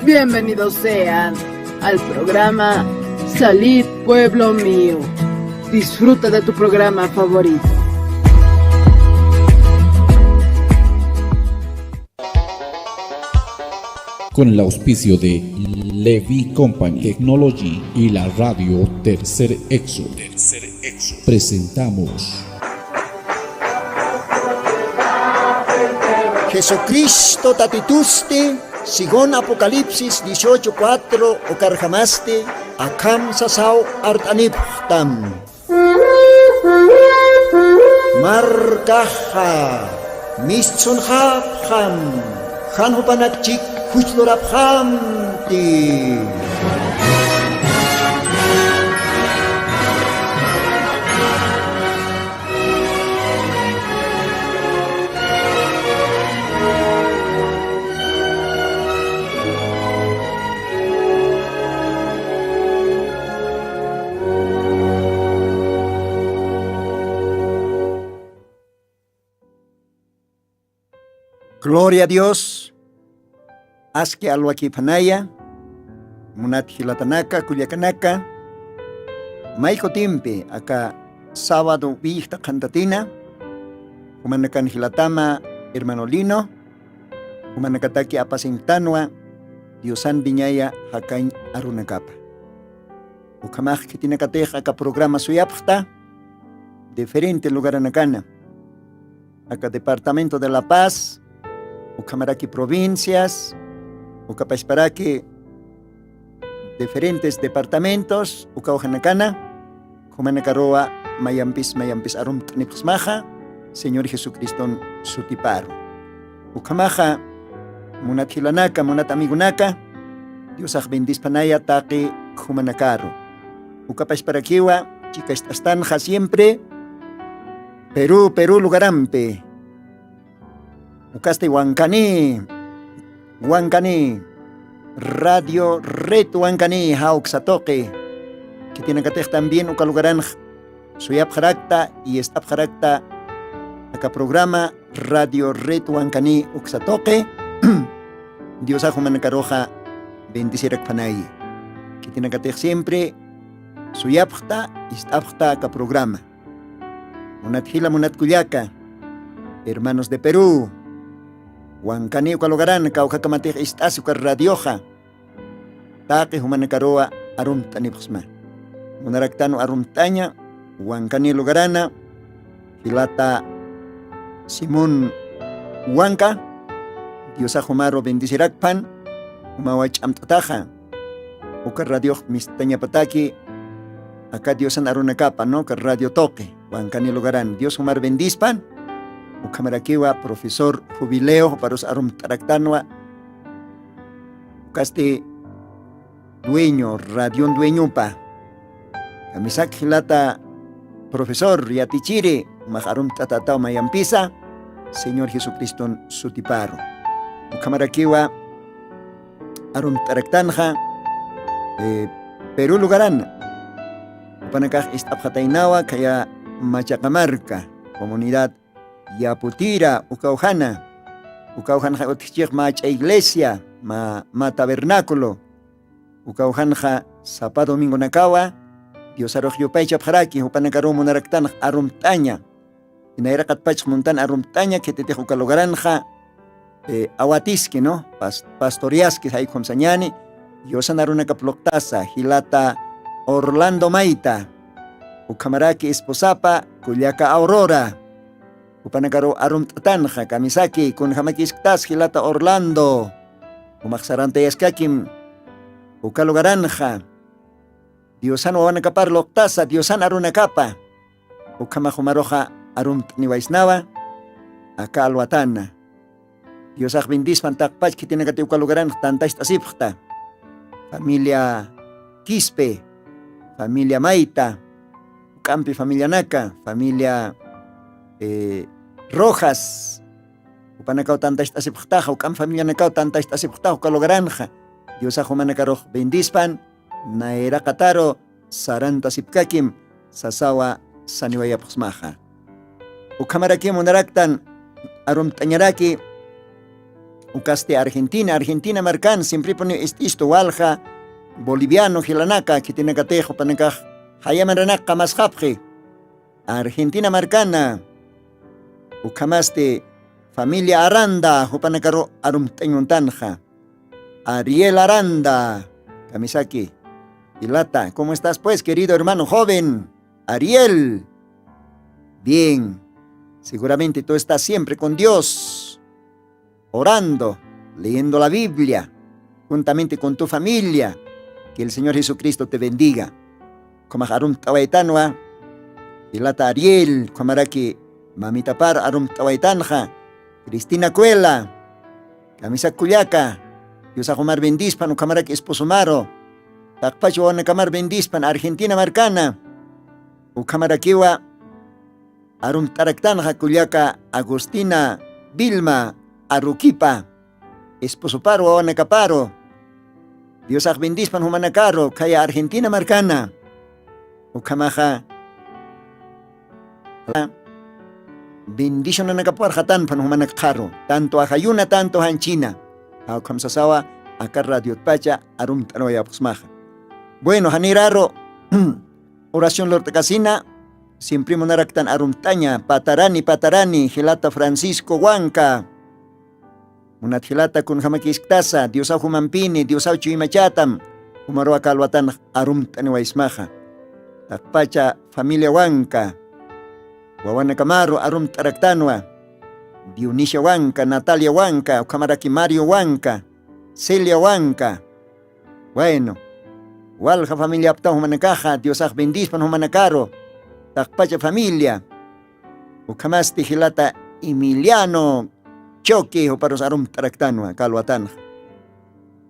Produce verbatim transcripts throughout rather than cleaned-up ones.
Bienvenidos sean al programa Salid Pueblo Mío. Disfruta de tu programa favorito. Con el auspicio de Levi Company Technology y la radio Tercer Éxodo, presentamos Jesucristo tatitusti, según Apocalipsis dieciocho cuatro, ukarjamasti akham sasaw art'anipxtam. Markaxa mistsunxapxam, jan jupanakchik juchlurapxamti. Gloria a Dios. Aski alwakiphanaya, munat jilatanaka, kullakanaka, may kutimpi aka sábado willjta qhantatina, jumanakan jilatama hermano Lino, jumanakataki apasiñktanwa Diosan viñaya jakañ arunakapa. Ukhamax khitinakatix aka programa suyapxta diferente lugaranakana, aka departamento de La Paz, ukhamaraki provincias, ukapasparaki diferentes departamentos, ukawjanakana, jumanakaruwa mayampis mayampis arumt'anipxsmaxa Señor Jesucriston sutiparu. Ukhamaxa, munat jilanaka, munat amigonaka, Diosax bendispanaya taqi jumanakaru. Ukapasparakiwa chikacht'astanxa siempre Perú, Perú lugarampi. Ukasti Wankani, Wankani, Radio Red Wankani, jawksa tuqi. Khitinakatix también uka lugaranx suyapxarakta y ist'apxarakta aka programa Radio Red Wankani uksa tuqi. Diosax jumanakaruxa bendicirakphanay. Khitinakatix siempre suyapxta, ist'apxta aka programa. Munat jila, munat kullaka, hermanos de Perú, Wankani uka lugaran, kawkhakamatix ist'asi uka radioxa, taqi jumanakaruwa arumt'anipxsma. Munaraktanwa arumt'aña, Wankani lugarana, jilata Simón Wanka, Diosax jumaru bendicirakphan, jumawa ch'amt'ataxa. Uka radiox mistañapataki, aka Diosan arunakapa, ¿no? Uka radio tuqi, Wankani lugaran. Dios jumar bendispan, ukhamarakiwa profesor Jubileo, juparus arumt'araktanwa, ukasti dueño, radion dueñopa. Kamisaki jilata profesor, yatichiri, jumax arumt'atataw mayampisa, Señor Jesucriston sutiparu. Ukhamarakiwa arumt'araktanxa, eh, Perú lugaran. Jupanakax ist'apxataynawa, khaya Machacamarca, comunidad Yaputira, ukawjana. Ukawjanxa utjchix mä ch'a iglesia, mä, mä tabernáculo. Ukawjanxa sapa domingonakawa, Diosarux yupaychapxaraki, jupanakaruw munaraktanx arumt'aña. Nayraqatpachx muntan arumt'aña, khititix uka lugaranxa, eh, awatiski, ¿no? Pas-, pastoriaski, jaykhum sañani, Diosan arunakap luqtasa, jilata Orlando Mayta, ukhamaraki esposapa, kullaka Aurora, jupanakaruw arumt'atanxa, kamisaki, kunjamakisktas jilata Orlando, jumax sarantayaskakim, uka lugaranxa, Diosan wawanakapar luqtasa, Diosan arunakapa, ukhamax jumaruxa arumt'aniwaysnawa, aka alwatana. Diosax bendispan taqpach khitinakati uka lugaranx tantacht'asipxta. Familia Quispe, familia Mayta, juk'ampi familianaka, familia, eh, Rojas, jupanakaw tantacht'asipxtaxa, juk'amp familianakaw tantacht'asipxtaxa uka lugaranxa. Diosax jumanakarux bendispan, nayraqataru sarantasipkakim sasawa saniwayapxsmaxa. Ukhamarakim munaraktan arumt'añaraki Ukasti Argentina, Argentina markan, siemprepuni ist'istu walja boliviano jilanaka, khitinakatix jupanakax jayamaranaka qamasxapxi. Argentina markana, ukhamasti familia Aranda, jupanakaru arumt'añ muntanxa. Ariel Aranda, kamisaki. Jilata, ¿cómo estás, pues, querido hermano joven? Ariel. Bien. Seguramente tú estás siempre con Dios, orando, leyendo la Biblia, juntamente con tu familia. Que el Señor Jesucristo te bendiga. Ukhamax arumt'awaytanwa, jilata Ariel, ukhamaraki mamitapar arumt'awaytanxa, Cristina Cuela, kamisak kullaka, Diosax jumar bendispan, ukhamaraki esposomaru, taqpach wawanakamar bendispan, Argentina markana, ukhamarakiwa arumt'araktanxa kullaka Agustina Vilma Aruquipa, esposoparu, wawanakaparu. Diosax bendispan jumanakaru, khaya Argentina markana. Ukhamaxa bendicionanakapuwarxatanpan jumanakxaru, tanto ajayuna, tanto janchina. Ukham sasawa, aka radiotpacha arumt'anwayapxsmaxa. Bueno, janiraru oración lurt'kasina, siempre munaraktan arumt'aña, patarani, patarani, jilata Francisco Huanca. Munat jilata, kunjamakisktasa, Diosaw jumampini, Diosaw chuymachatam, jumaruwa kalwatan arumt'aniwaysmaxa. Taqpacha familia Huanca, wawanakamaru arumt'araktanwa, Dionisia Huanca, Natalia Huanca, ukhamaraki Mario Huanca, Celia Huanca. Bueno, walja familiaptaw jumanakaxa, Diosax bendispan jumanakaru, taqpacha familia. Ukhamasti jilata Emiliano Choque, juparus arumt'araktanwa, kalwatanxa.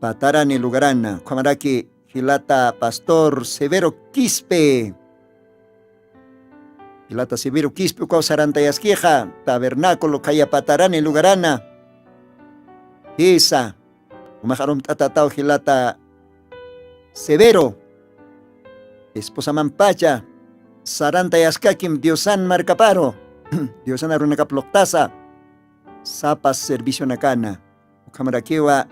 Patarani lugarana, ukhamaraki jilata pastor Severo Quispe. Jilata Severo Quispe, ukaw sarantayaskixa, tabernáculo khaya patarani lugarana. Jisa, umax arumt'atataw jilata Severo, esposamanpacha, sarantayaskakim Diosan markaparu, Diosan arunakap luqtasa, sapa servicionakana. Ukhamarakiwa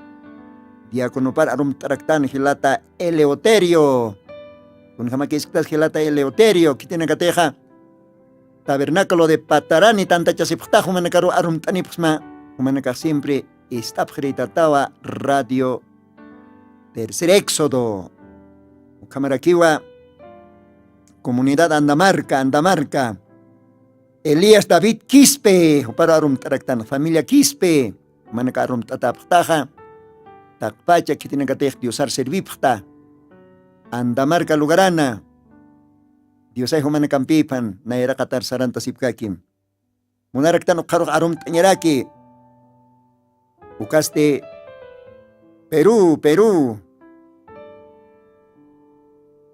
diaconopar arumt'araktan jilata Eleuterio. Kunjamakisktas jilata Eleuterio, khitinakatixa tabernáculo de Patarani tantachasipxtax jumanakaru arumt'anipxsma, jumanakax siempre ist'apxritatawa radio Tercer Éxodo. Ukhamarakiwa comunidad Andamarca, Andamarca. Elías David Quispe, juparu arumt'araktan, familia Quispe, jumanaka arumt'atapxtaxa, taqpacha khitinakatix Diosar servipxta, Andamarca lugarana, Diosay jumanakampïphan, nayaraqatar sarantasipkakim. Munaraktan ukxarux arumt'añaraki. Ukasti Perú, Perú.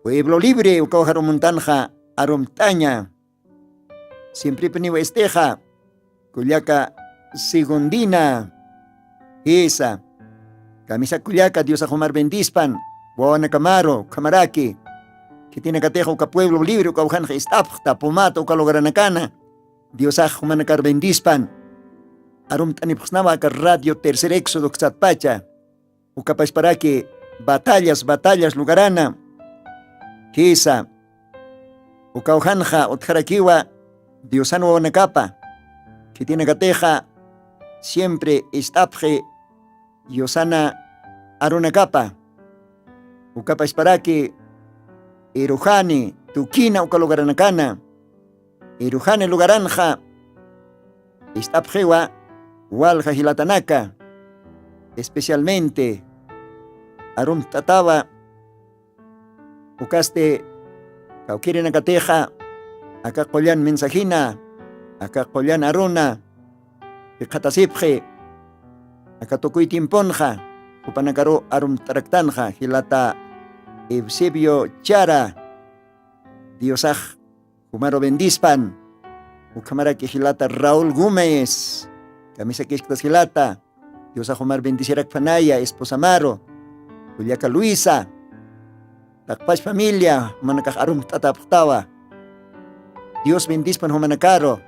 Pueblo Libre, ukaw jarumuntanxa arumt'aña. Siemprepuniw istixa. Kullaka Segundina. Jisa. Kamisa kullaka, Diosax jumar bendispan. Wawanakamaru, ukhamaraki. Khitinakatixa uka Pueblo Libre, ukaw janxa ist'apxta, Pumata, uka lugaranakana. Diosax jumanakar bendispan. Arumt'anipxsnawa aka radio Tercer Éxodo uktsatpacha. Ukapachparaki Batallas, Batallas lugarana. Jisa. Ukaw janxa utjarakiwa Diosan wawanakapa. Khitinakatixa siempre ist'apxi Diosana arunakapa. Ukapachparaki Irujani, Tukina uka lugaranakana. Irujani lugaranxa ist'apxiwa walja jilatanaka, especialmente arumt'atawa ukasti kawkïrinakatixa aka qullan mensajina, aka qullan aruna, jikxatasipxi, aka tukuy tiemponxa, jupanakaru arumt'araktanxa, jilata Eusebio Chara, Diosax jumaru bendispan, ukhamaraki jilata Raúl Gómez, kamisakisktas jilata, Diosax jumar bendicirakpanaya, esposamaru, kullaka Luisa, taqpach familia, jumanakax arumt'atapxtawa. Dios bendispan jumanakaru.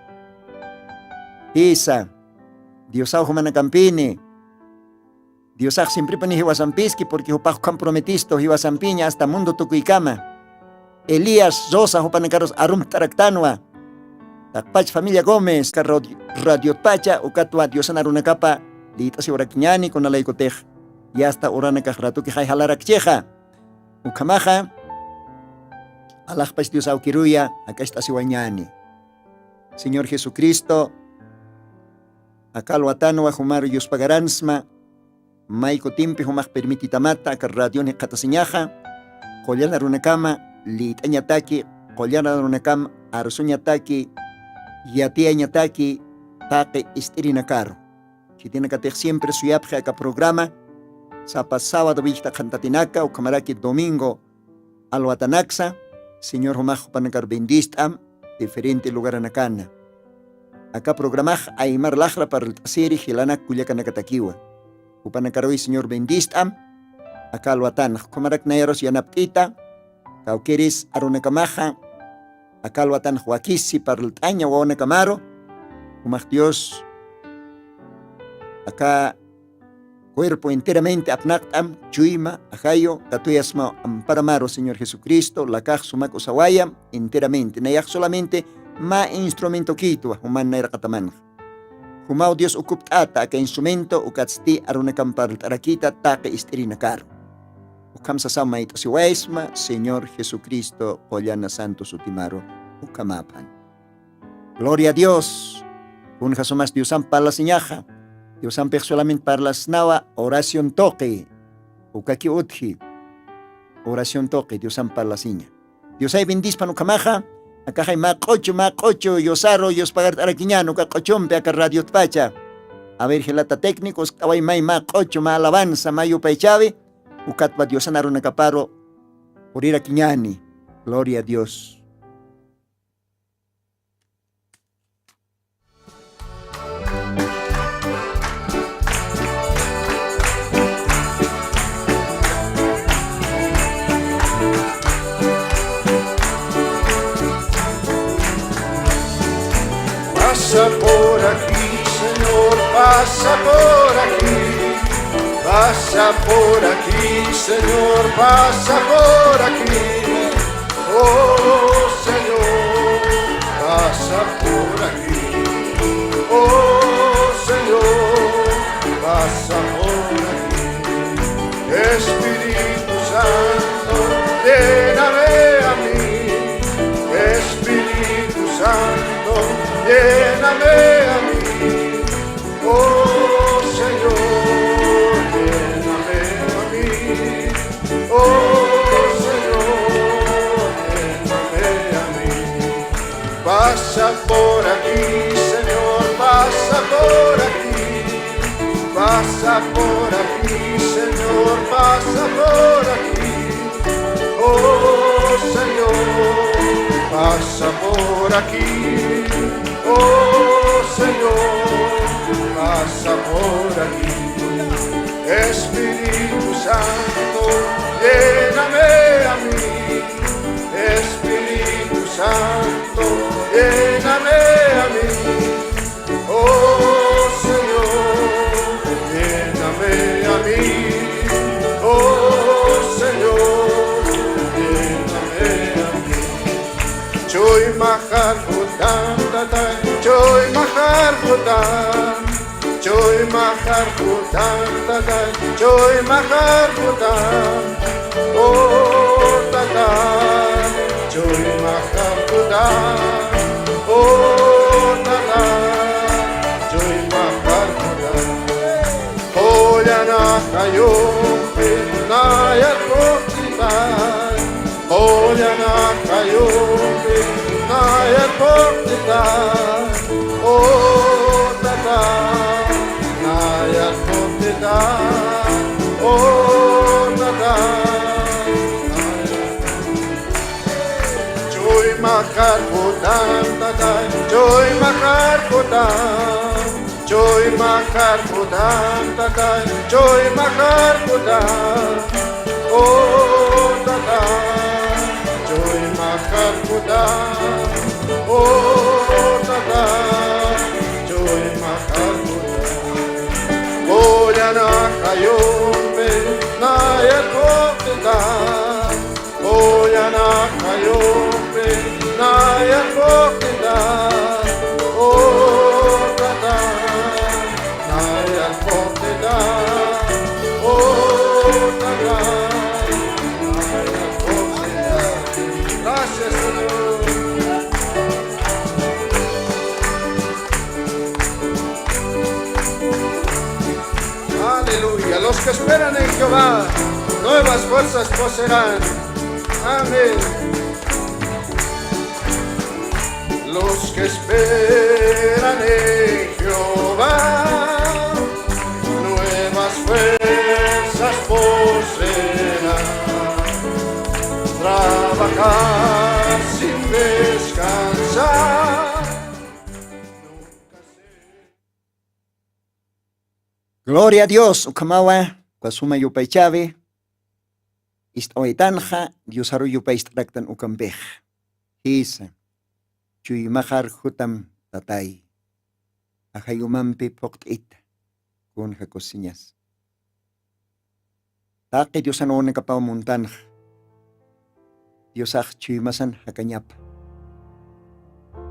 Jisa, Diosaw jumanakampini, Diosax siemprepuni jiwasampiski, porque jupax ukham prometistu jiwasampiña hasta mundo tukuykama. Elías Rosa jupanakarus arumt'araktanwa. Taqpach familia Gómez, ka rod-, radiotpacha, ukatwa Diosan arunakapa liyt'asiwarakiñäni kunalaykutix. Yasta uranakax ratukixay jalarakchixa. Ukhamaxa, alaxpach Dios awkiruya, jak'acht'asiwañäni. Señor Jesucristo, aka alwatanwa jumaru yuspagaransma, may kutimpi jumax permititamata aka radion jikxatasiñaxa, qullan arunakama liyt'añataki, qullan arunakama arsuñataki, yatiyañataki taqi ist'irinakaru. Khitinakatix siempre suyapxi aka programa, sapa sábado willkta qhantatinaka, ukhamaraki domingo alwatanaksa, Señor jumax jupanakar bendist'am, diferente lugaranakana. Aka programax aymar laxra parlt'asiri jilanak kullakanakatakiwa. Jupanakaruy Señor bendist'am, aka alwatanax, ukhamarak nayarus yanapt'ita, kawkiris arunakamaxa, aka alwatanax wakisi parlt'aña wawanakamaru, jumax Dios, aka cuerpo enteramente apnaqt'am, chuyma, ajayu, katuyasma amparamaru Señor Jesucristo, lakax sumak usawayam, enteramente, nayax solamente mä instrumento kitwa, juman nayraqatamanxa. Jumaw Dios ukupt'ata aka instrumento, ukatsti arunakam parlt'arakita taqi ist'irinakaru. Ukham sasaw mayt'asiwaysma, Señor Jesucristo, qullana santo sutimaru, ukhamapan. Gloria a Dios. Kunja sumas Diosan parlasiñaxa. Diosampix solamente parlasnawa oración tuqi. Ukaki utji. Oración tuqi Diosan parlasiña. Diosay bendispan ukhamaxa. Akaxay mä q'uchu, mä q'uchu, yusaru, yuspagart'arakiñan, uka q'uchumpi aka radiotpacha. A ver, jilata técnico, uskt'away may mä q'uchu, mä alabanza, mä yupaychawi. Ukatwa Diosan arunakaparu purirakiñani. Gloria a Dios. Pasa por aquí, Señor, pasa por aquí. Pasa por aquí, Señor, pasa por aquí. Oh, Señor, pasa por aquí. Oh, Señor, pasa por aquí. Espíritu Santo, lléname a mí. Espíritu Santo, lléname a mí. Oh, Señor, lléname a mí. Oh, Señor, lléname a mí. Pasa por aquí, Señor, pasa por aquí. Pasa por aquí, Señor, pasa por aquí. Oh, Señor, pasa por aquí. Oh, Señor, pasa por aquí. Espíritu Santo, lléname a mí. Espíritu Santo, lléname a mí. Oh, Señor, lléname a mí. Oh, Señor, lléname a mí. Chuyma jarkutam, tatay, chuyma jarkutam. Chuyma jarkutam, tatay, chuyma jarkutam. Oh, tatay, chuyma jarkutam. Oh, tatay, chuyma jarkutam. Qullan ajayumpi nayar phuqtitay. Qullan ajayumpi nayar phuqtitay. Oh, tatay, nayar phuqtitay. Oh, tatay, nayar phuqtitay. Chuyma jarkutam, tatay, chuyma jarkutam. Chuyma jarkutam, tatay, chuyma jarkutam. Oh, tatay, chuyma jarkutam. Oh, tatay, chuyma jarkutam. Qullan ajayumpi Que esperan en Jehová, nuevas fuerzas poseerán. Amén. Los que esperan en Jehová, nuevas fuerzas poseerán. Trabajar sin descansar. Gloria a Dios, ukhamawa, uka suma yupaychawi ist'awaytanxa, Diosaru yupaycht'araktan ukampix. Jisa, chuymaxar jutam Tatay. Ajayumampi phuqt'ita, kunja kusiñas. Taqi Diosan wawanakapaw muntanxa, Diosax chuymasan jakañapa,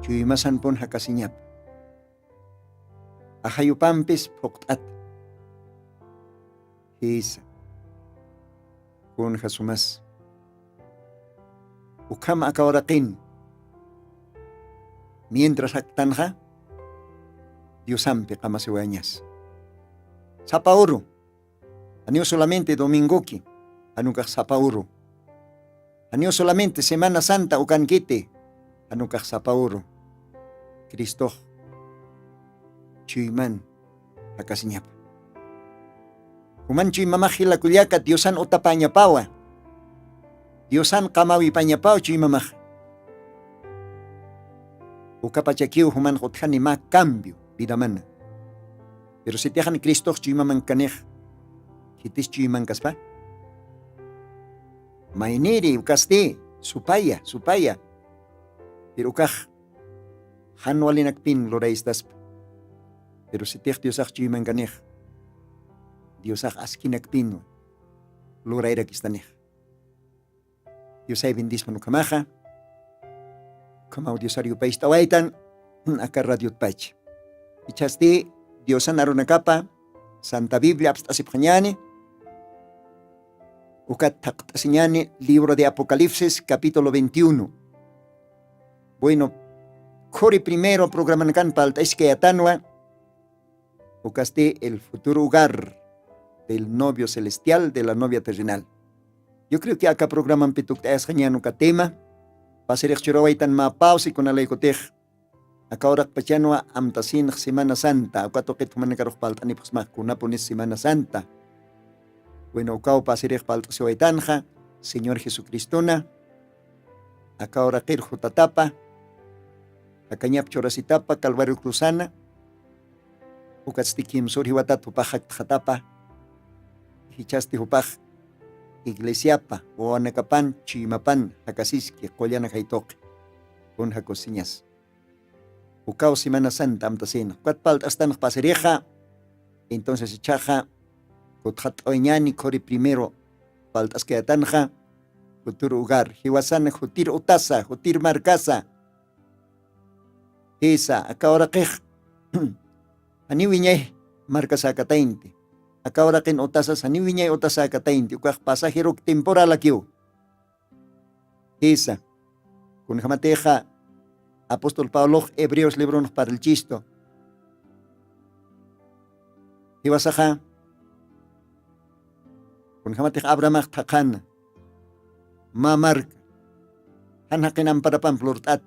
chuymasanpun jakasiñapa. Ajayupampis phuqt'ata. Jisa, kunja sumas. Ukham aka uraqin, mientras jaktanxa, Diosampi qamasiwayañas. Sapa uru, janiw solamente domingoki, jan ukax sapa uru. Janiw solamente Semana Santa ukankiti, jan ukax sapa uru. Cristox chuyman jakasiñapa. Juman chuymamax jila kullaka Diosan utapañapawa. Diosan qamawipañapaw chuymamax. Ukapachakiw juman utjani mä cambio vidamana. Pero sitixan Cristox chuymamankanix, khitis chuymankaspa? Mayniri ukasti, supaya, supaya. Pero ukax jan walinakpin luraystaspa. Pero sitix Diosax chuymankanix, Diosax askinakpinwa lurayrakistanix. Diosay bendispan ukhamaxa. Ukhamaw Diosar yupaycht'awaytan aka radiotpach. Ichhasti Diosan arunakapa Santa Biblia apst'asipxañäni. Ukat thaqt'asiñäni libro de Apocalipsis capítulo veintiuno. Bueno, khuri primero programanakan palt'askayätanwa. Ukasti el futuro hogar del novio celestial, de la novia terrenal. Yo creo que aka programampi tukt'ayasxañän uka tema. Pasirix churawaytan mä pausa, kunalaykutix aka uraqpachanwa amtasinx Semana Santa, uka tuqit jumanakarux palt'anipxsmax kunapunis Semana Santa. Bueno, ukaw pasirix palt'asiwaytanxa, Señor Jesucristona aka uraqir jutatapa, jakañap churasitapa Calvario cruzana, ukatsti kimsür jiwatat jupax jaktxatapa, jichhasti jupax iglesiapa wawanakapan chuymapan jakasiski qullana jaytuqi. Kun jakusiñas. Ukaw Semana Santa amtasina. Ukat palt'astanx pasirixa, entonces ichhaxa kutxat'awayañäni khuri primero palt'askayätanxa, futuro hogar, jiwasana jutir utasa, jutir markasa. Jisa, aka uraqix janiw wiñay markasäkataynti. Aka uraqin utasas janiw wiñay utasäkataynti. Ukax pasajeruk temporalakiw. Jisa. Kunjamatixa apóstol Pablox Hebreos libronx parlchistu. Jiwasaxa, kunjamatix Abrahamax thaqhana, mä marka, jan jaqin amparapamp lurt'ata.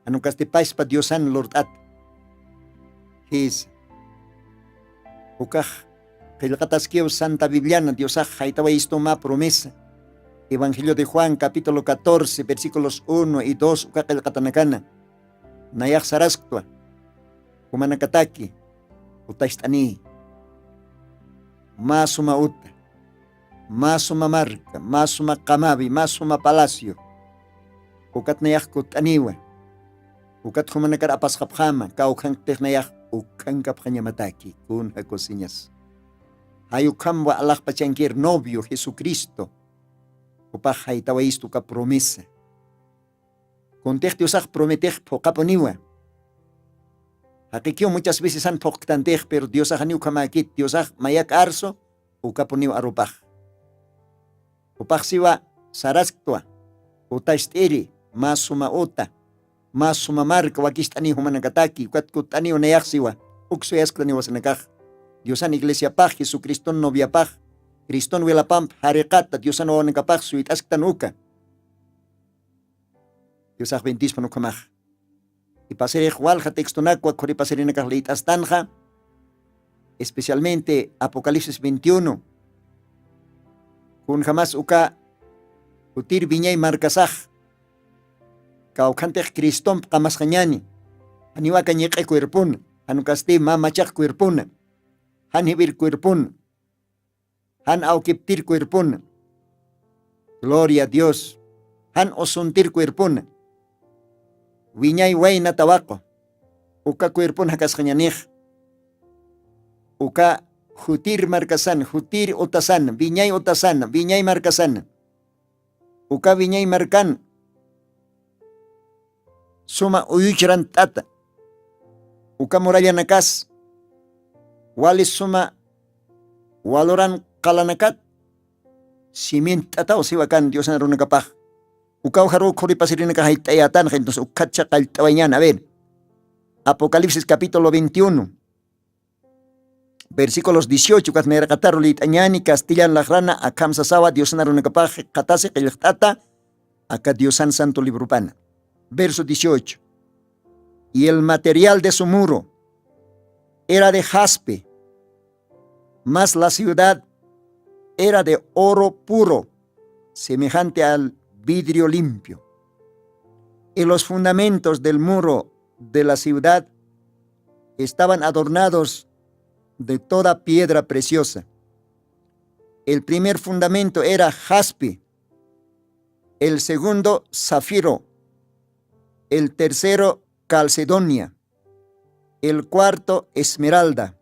Jan ukasti paspa Diosan lurt'ata. Jisa. Ukax qillqataskiw Santa Bibliana, Diosax jaytawayistu mä promesa. Evangelio de Juan, capítulo catorce, versículos uno y dos, uka qillqatanakana. Nayax sarasktwa, jumanakataki utacht'aniy. Mä suma uta, mä suma marka, mä suma qamawi, mä suma palacio. Ukat nayax kutt'aniwa. Ukat jumanakar apasxapxama, kawkhanktix nayax ukhankapxañamataki, kun jakusiñas. Jay ukhamwa alaxpachankir novio Jesucristo. Jupax jaytawayistu uka promesa. Kuntix Diosax prometex phuqhapuniwa. Jaqikiw muchas veces jan phuqktantix, pero Diosax janiw ukhamäkit, Diosax mayak arsu, ukapuniw arupax. Jupax siwa sarasktwa, utacht'iri, mä suma uta, mä suma marka wakicht'aniy jumanakataki, ukat kutt'aniw nayax siwa, uk suyaskta niwasanakax. Diosan iglesiapax, jesucriston noviapax, criston wilapamp jariqata diosan wawanakapax suyt'asktan uka. Diosax bendispan ukhamax. Ipasirix walja textonakwa khuripasirinakax liyt'astanxa, especialmente apocalipsis veintiuno. Kunjamas uka jutir wiñay markasax kawkhantix cristomp qamasxañani. Janiwaka ñiq'i cuerpuna, janukasti mä machaq cuerpuna, jan jiwir cuerpuna, jan awkiptir cuerpuna. Gloria a dios. Jan usuntir cuerpuna, wiñay wayna tawaqu. Uka cuerpuna jakasxañanix. Uka jutir markasan, jutir utasan, wiñay utasan, wiñay markasan. Uka wiñay markan suma uyuchran t'ata. Uka murallanakas wali suma waloran qalanakat simint t'ataw siwakan diosan runakapax. Ukaw jaru khuripasirinakax jayt'ayatanxa entonces ukhatcha qallt'awañan a ver. Apocalipsis capítulo veintiuno, versículos dieciocho ukat nayraqataru liyt'añani castellan laqrana akham sasawa diosana runakapax qatasi qillqt'ata. Aka diosan santo libropana. Verso dieciocho. Y el material de su muro era de jaspe, mas la ciudad era de oro puro, semejante al vidrio limpio. Y los fundamentos del muro de la ciudad estaban adornados de toda piedra preciosa. El primer fundamento era jaspe, el segundo zafiro, el tercero calcedonia, el cuarto esmeralda,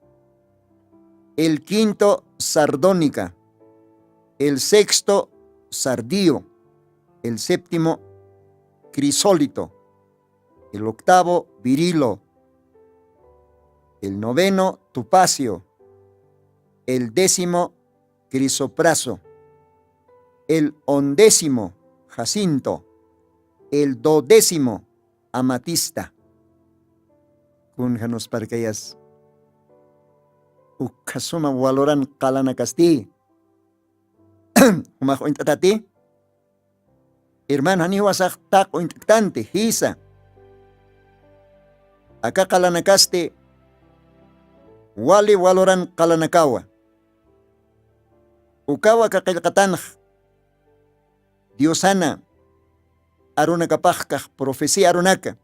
el quinto sardónica, el sexto sardío, el séptimo crisólito, el octavo birilo, el noveno topacio, el décimo crisopraso, el undécimo jacinto, el dodécimo amatista. Kun janusparkayas ukhasuma waloran qalanakasti. Jumax uñt'atati. Hermano janiwasax taq uñt'ktanti jisa. Aka qalanakasti wali waloran qalanakawa. Ukawa kaqillqatanx diosana arunakapaxkax profecía arunaka.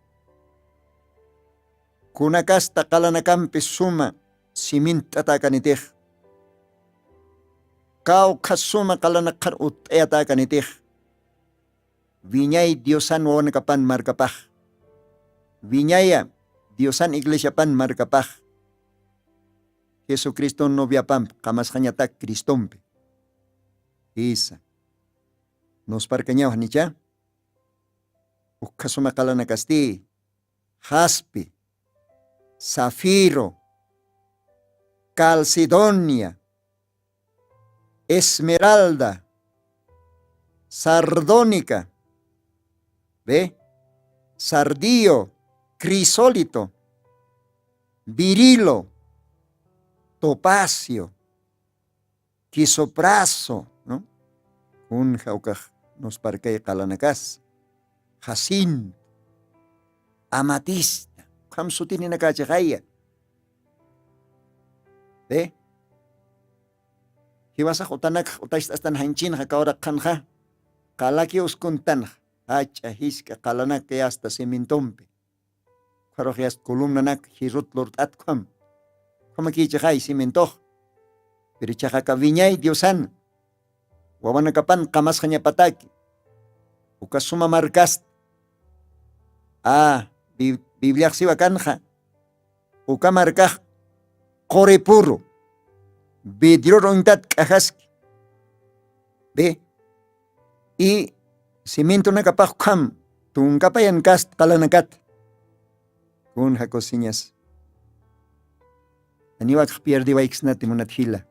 Kunakasta qalanakampi suma simint'atakanitix kawkha suma qalanakxar utt'ayatäkanitix. Wiñay diosan wawanakapan markapax. Wiñaya diosan iglesiapan markapax. Jesucriston noviapamp qamasxañatak cristompi. Jisa. Nusparkañaw janicha. Ukhasuma qalanakasti jaspi, zafiro, calcedonia, esmeralda, sardónica, ve, sardío, crisólito, birilo, topacio, quisopraso, ¿no? Kunja ukax nusparkay qalanakas, jacinto, amatista, ukham sutininakachi jaya. Ve, jiwasax utanakx utacht'astan janchinxa kawraqxanxa, qalaki uskuntanxa jach'a jisk'a qalanaka yasta cementompi. Ukharux yasta columnanak jirut lurt'at ukham. Ukhamakïchixay cementox. Pero ichaxaka wiñay diosan wawanakapan qamasxañapataki. Uka suma markasta. A, bibliaxsiwa kanxa uka markax qoripuru, vidrior uñtat k'ajaski. Ve, y cementonakapax ukham tunkapayan kast qalanakata. Kunja cosiñas. Aniwakx pierdewayksnati munat jila.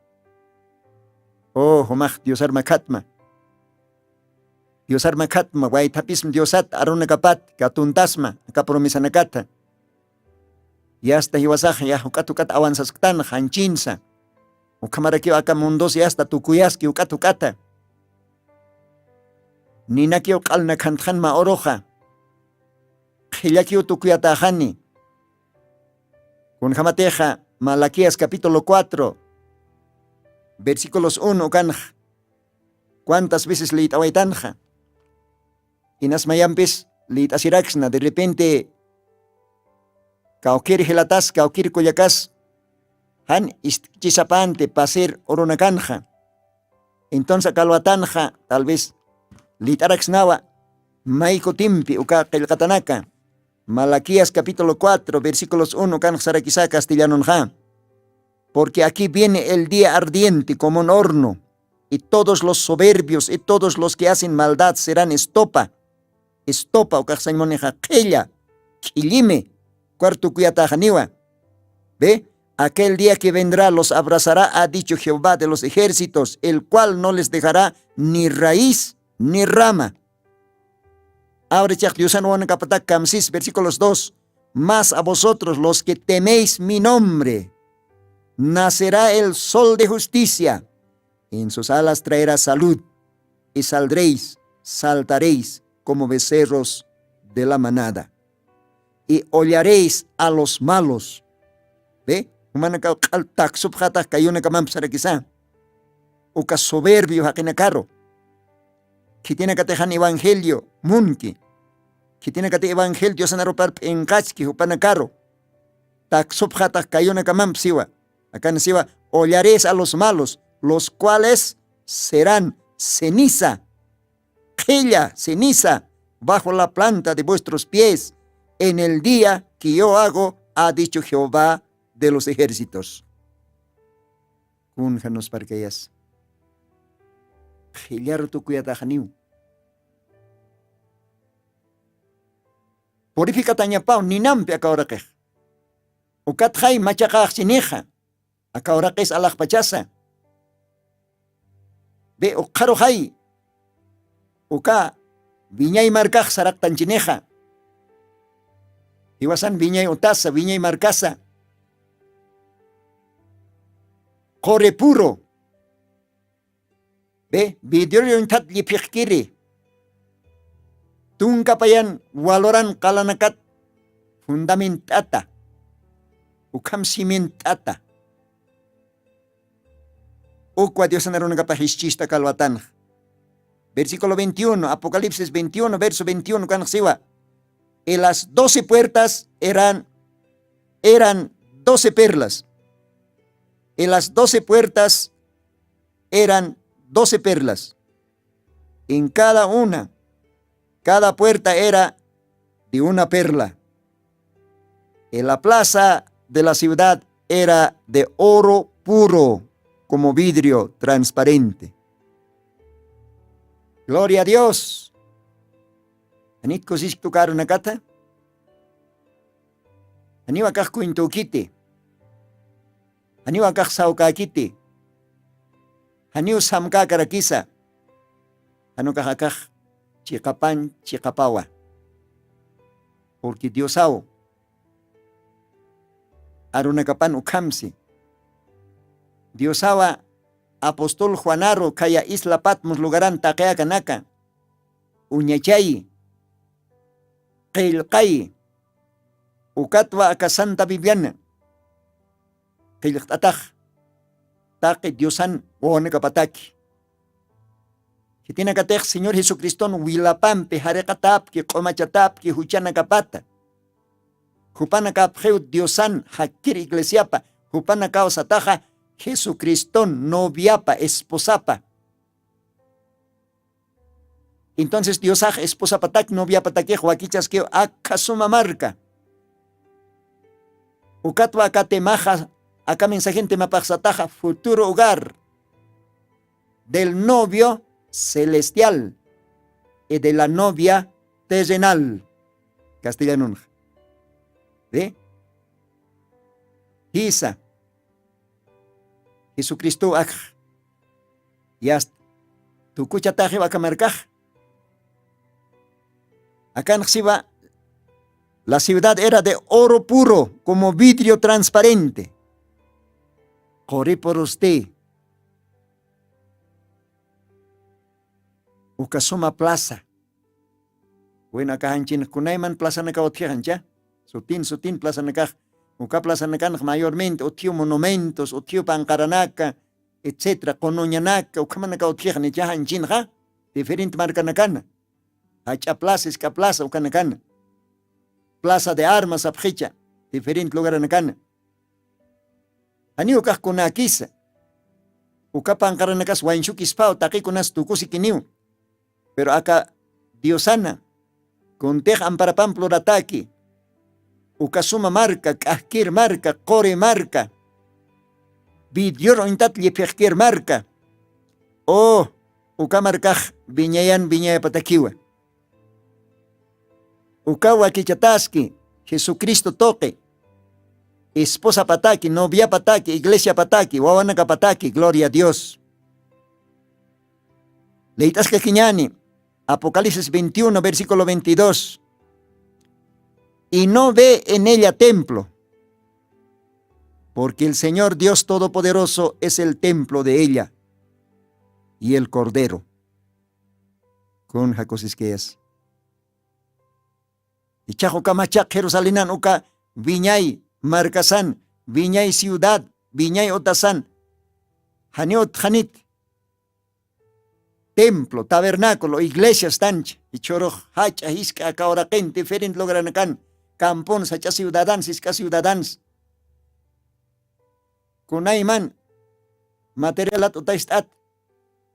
O jumax diosar makhatma. Diosar makhatma waythapism diosat arunakapat katuntasma aka promesanakata. Yasta jiwasax ya juk'at juk'at awansasktan, janchinsa. Ukhamarakiw aka mundos yasta tukuyaski uk'at uk'ata. Ninakiw q'alnakhantxan mä uruxa. Qhillakiw tukuyatäxani. Kunjamatixa malaquías capítulo cuatro versículos uno ukanxa cuantas veces liyt'awaytanxa. Inas mayampis liyt'asiraksna de repente kawkir jilatas kawkir kullakas jan ist'kchisapanti pasir urunakanxa. Entonces kalwatanxa tal vez liyt'araksnawa maykutimpi uka qillqatanaka. Malaquías capítulo cuatro versículos uno kanxsarakisa castellanonxa. Porque aquí viene el día ardiente como un horno, y todos los soberbios y todos los que hacen maldad serán estopa. Estopa ukaxsañmunixa qhilla k'illimi. Cuarto kuyataxaniwa. Ve, aquel día que vendrá los abrazará, ha dicho Jehová de los ejércitos, el cual no les dejará ni raíz ni rama. Awrichax diosan wawanakapatak kamsis versículos dos. Mas a vosotros los que teméis mi nombre nacerá el sol de justicia, en sus alas traerá salud, y saldréis, saltaréis como becerros de la manada, y hollaréis a los malos. Ve, jumanakaw q'al taksupxatax kayunakamampsarakisa. Uka soberbio jaqinakaru khitinakatixan evangelio munki. Khitinakati evangelio diosanarupar p'inqachki jupanakaru. Taksupxatax kayunakamamp siwa. Akan siwa, hollaréis a los malos, los cuales serán ceniza, qhilla ceniza bajo la planta de vuestros pies en el día que yo hago, ha dicho Jehová de los ejércitos. Kunja nusparkayas qhillaru tukuyataxaniw. Purifikatañapaw ninampi aka uraqix. Ukatxay machaqaxchinixa aka uraqis alaxpachasa. Bi ukxaruxay uka wiñay markax saraqtanchinixa. Jiwasan wiñay utasa wiñay markasa quri puru. Bi vidrioyuñthat lliphixkiri tunkapayan waluran qalanakat fundament'ata ukham siment'ata. Ukwa diosan arunakapax ischista kalwatanxa. Versículo veintiuno, apocalipsis veintiuno verso veintiuno kanxsiwa. Y las doce puertas eran eran doce perlas. Y las doce puertas eran doce perlas. En cada una, cada puerta era de una perla. En la plaza de la ciudad era de oro puro como vidrio transparente. Gloria a Dios. Anit kusisktukarunakata. Janiw akax cuentukiti. Janiw akax sawkäkiti. Janiw samkäkarakisa. Janukax akax chiqapan chiqapawa. Purqui diosaw arunakapan ukhamsi. Diosawa apostol juanaru khaya isla patmos lugaran taqi akanaka uñachayi qillqayi. Ukatwa aka santa bibliana qillqt'atax taqi diosan wawanakapataki. Khitinakatix señor jesucriston wilapampi jariqatapki q'umachatapki juchanakapata. Jupanakapxiw diosan jakkir iglesiapa jupanakaw sataxa jesucriston noviapa esposapa. Entonces diosax esposapatak noviapatakix wakichaskiw akha suma marka. Ukatwa aka temaxa aka mensajen temapaxsataxa futuro hogar del novio celestial y de la novia terrenal. Castellanunxa. ¿Sí? Jisa jesucristow akx yasta tukuchataxiw aka markax. Akanxsiwa la ciudad era de oro puro como vidrio transparente. quripurusti. Uka suma plaza. Bueno, aka janchinx kunayman plazanakaw utjixancha. Sutin sutin plazanakax. Uka plazanakanx mayormente utjiw monumentos, utjiw panqaranaka, etcétera, qunuñanaka ukhamanakaw utjixanicha janchinxa. Diferente markanakana. Jach'a plaza, isk'a plaza ukanakana. Plaza de armas sapxicha. Diferente lugaranakana. Janiw ukax kunäkisa. Uka panqaranakas wañchukispaw taqikunas tukusikiniw. Pero aka diosana kuntix amparapamp lurataki. Uka suma marka, k'ajkir marka, quri marka, vidrior uñtat lliphixkir marka. O uka markax viñayan viñayapatakiwa. Uka wakichataski jesucristo tuqi, esposapataki, noviapataki, iglesiapataki, wawanakapataki gloria a dios. Leyt'askakiñani. Apocalipsis veintiuno versículo veintidós. Y no ve en ella templo, porque el señor dios todopoderoso es el templo de ella, y el cordero. Kun jakusiskayas. Ichax uka machaq jerusalenan uka wiñay markasan, wiñay ciudad, wiñay utasan, janiw utxanit templo, tabernáculo, iglesias tancha. Ichhurux jach'a jisk'a aka uraqin diferent lugranakan, campons jach'a ciudadans jisk'a ciudadans. Kunayman materialat utayst'at,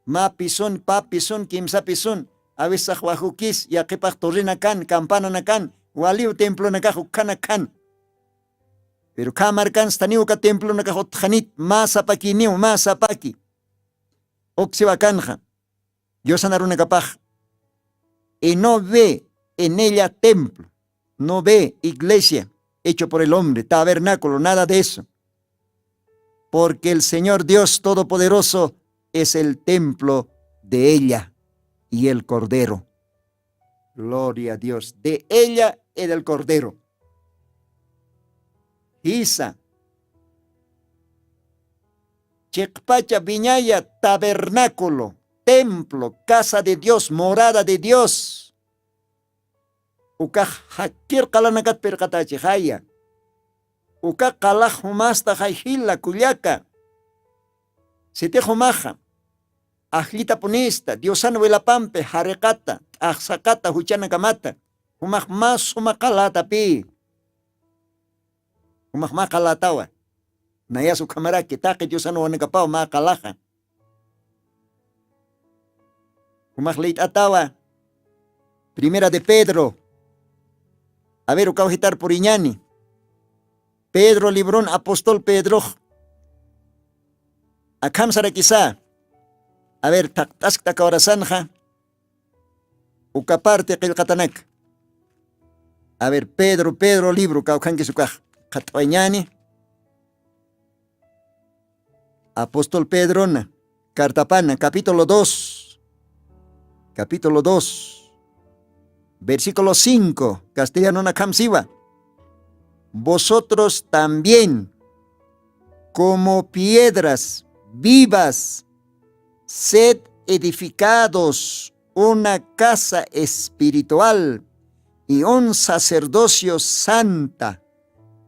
mä pisun pä pisun kimsa pisun, awisax wajukis yaqhipax turrinakan campananakan, waliw templonakax ukkhanakan. Pero khä markanstaniw uka templonakax utxanit mä sapakiniw mä sapaki. Uksiwakanxa, diosan arunakapax. Y no ve en ella templo, no ve iglesia hecho por el hombre tabernáculo nada de eso. Porque el señor dios todopoderoso es el templo de ella y el cordero. Gloria a dios de ella y del cordero. Jisa. Chiqpacha viñaya tabernáculo, templo, casa de dios, morada de dios. Ukax jakir qalanakat pirqatachixaya. Uka qalax jumasta jay jila kullaka. Sitix jumaxa ajllitapunista diosan wilapampi jariqata t'axsaqata juchanakamata, jumax mä suma qalatapi. Jumax mä qalatawa. Nayas ukhamaraki taqi diosan wanakapaw mä qalaxa. Jumax liyt'atawa. Primera de pedro. A ver ukaw jitar puriñani. Pedro librun apostol pedrox akham sarakisa. A ver thaqt'askta kawrasanxa. Uka parte qillqatanak. A ver pedro pedro libro kawkhankis ukax qhat'wañani. Apóstol pedrona cartapana capítulo dos, capítulo dos, versículo cinco castellanona khamsiwa. Vosotros también como piedras vivas sed edificados una casa espiritual y un sacerdocio santa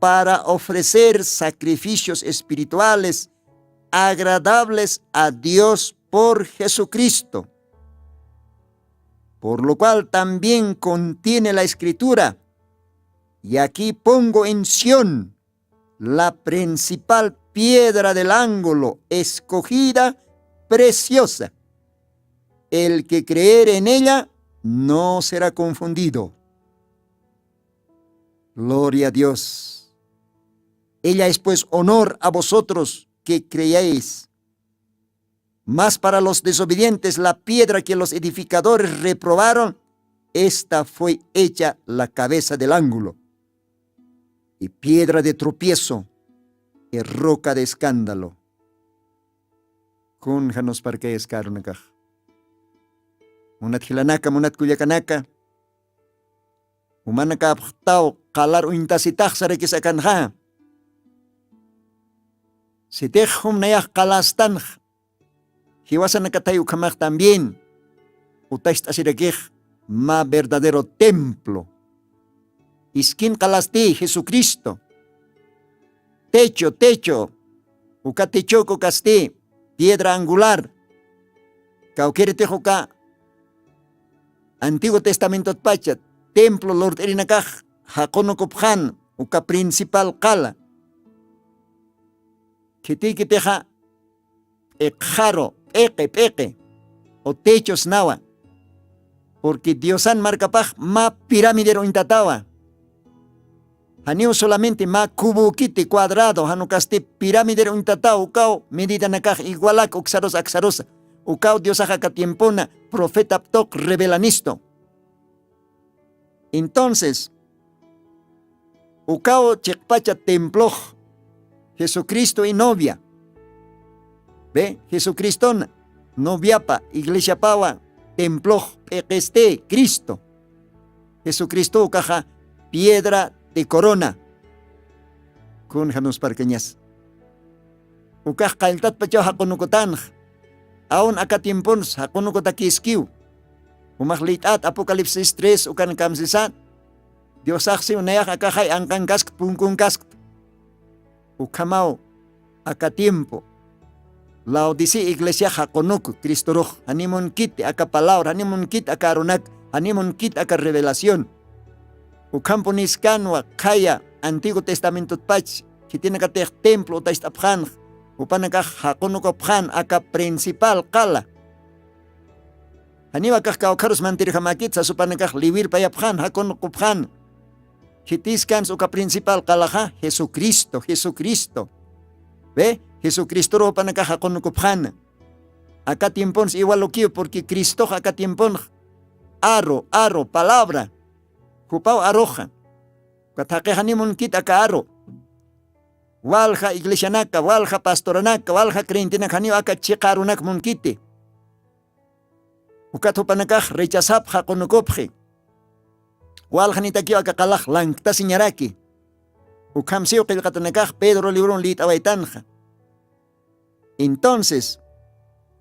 para ofrecer sacrificios espirituales agradables a dios por jesucristo. Por lo cual también contiene la escritura, y aquí pongo en sión la principal piedra del ángulo escogida, preciosa. El que creer en ella no será confundido. Gloria a dios. Ella es pues honor a vosotros que creéis. Mas para los desobedientes la piedra que los edificadores reprobaron, esta fue hecha la cabeza del ángulo, y piedra de tropiezo, y roca de escándalo. Kun janusparkayaskarunakax, munat jilanaka munat kullakanaka, umanakapxtaw qalar uñtasitax sarakis akanxa. Sitix jumnayax qalastanx jiwasanakathay ukhamax también utacht'asirakix mä verdadero templo. Iskin qalastï jesucristo. Techo techo uka techok'u kastï piedra angular. Kawkiritix uka antiguo testamentotpacha templo lurt'irinakax jaqunukupxan uka principal qala. Khitiykitixa p'iqxaru p'iqi p'iqi o techos nawa. Purqui diosan markapax mä piramider uñtatawa. Janiw solamente mä cubukiti cuadrado janukasti piramider uñtataw ukaw medidanakax igualak uksarus aksarusa. Ukaw diosax aka tiempuna profetap tuq revelanistu. Entonces ukaw chiqpacha templox jesucristo y novia. Ve jesucristona noviapa iglesiapawa templox p'iqisti cristo. Jesucristo ukaxa piedra de corona. Kun janusparkañas ukax qalltatpachaw jaqunukutanx. Aun aka tiemponsa jaqunukutakiskiw. Jumax lït'at apocalipsis tres ukan kamsisat diosaxsiw nayax akaxay anqankaskt punkunkaskta. Ukhamaw aka tiempo laodicea iglesiax jaqunuk cristorux janimunkiti aka palabra janimunkiti aka arunak janimunkiti aka revelación. Ukhampuniskanwa qhaya antiguo testamentotpach khitinakatix templo utacht'apxanx jupanakax jaqunukupxan aka principal qala. Janiw akax kawkharus mantirjamäkit sasupanakax liwirpayapxan jaqunukupxan. Khitiskans uka principal qalaxa jesucristo jesucristo. Ve jesucristoru jupanakax jaqunukupxan. Aka tiemponsa iwalukiw purqui cristox aka tiemponx aru aru palabra. Jupaw aruxa. Ukat jaqixaniw munkit aka aru. Walja iglesianaka walja pastoranaka walja creyentenaka janiw aka chiqa arunak munkiti. Ukat jupanakax rechazapxa qunukupxi. Waljanitakiw aka qalax lanktasiñaraki. Ukhamsiw qillqatanakax pedro librun lït'awaytanxa. Entonces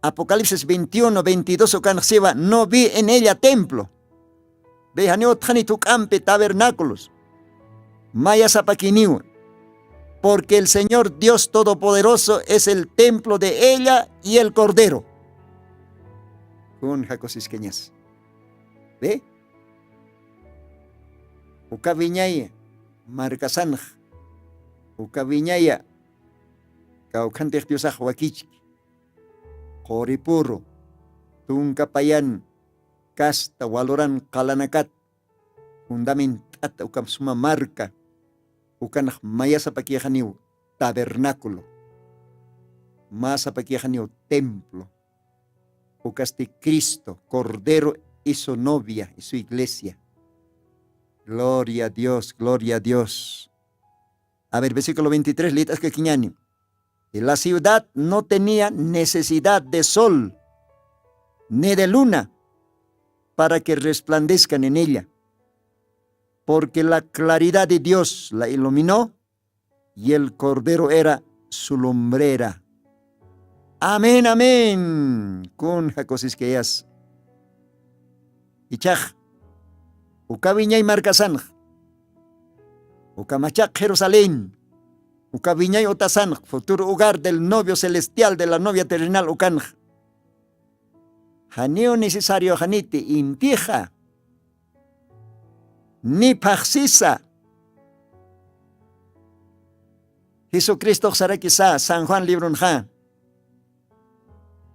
apocalipsis veintiuno veintidós ukanxsiwa no vi en ella templo. Vejaniw utxanit juk'ampi tabernáculos. Mayasapakiniwa. Porque el señor dios todopoderoso es el templo de ella y el cordero. Kun jakusiskañas. Ve uka wiñaya markasanxa uka wiñaya kawkhantix diosax wakichki quripuru tunka payan kasta waluran qalanakat fundamentt'ata uka suma marka. Ukanax mayasapakixaniw tabernáculo. Masapakixaniw templo. Ukasti cristo cordero y su novia y su iglesia. Gloria a dios gloria a dios. A ver versículo veintitrés lit'askakiñani. Y la ciudad no tenía necesidad de sol ni de luna para que resplandezcan en ella, porque la claridad de dios la iluminó y el cordero era su lumbrera. Amén amén. Kun jakusiskayas. Ichax uka wiñay markasanx uka machaq jerusalén uka wiñay utasanx futuro hogar del novio celestial de la novia terrenal ukanx. Janiw necesarioxaniti intixa ni phaxsisa. Jesucristox sarakisa san juan librunxa.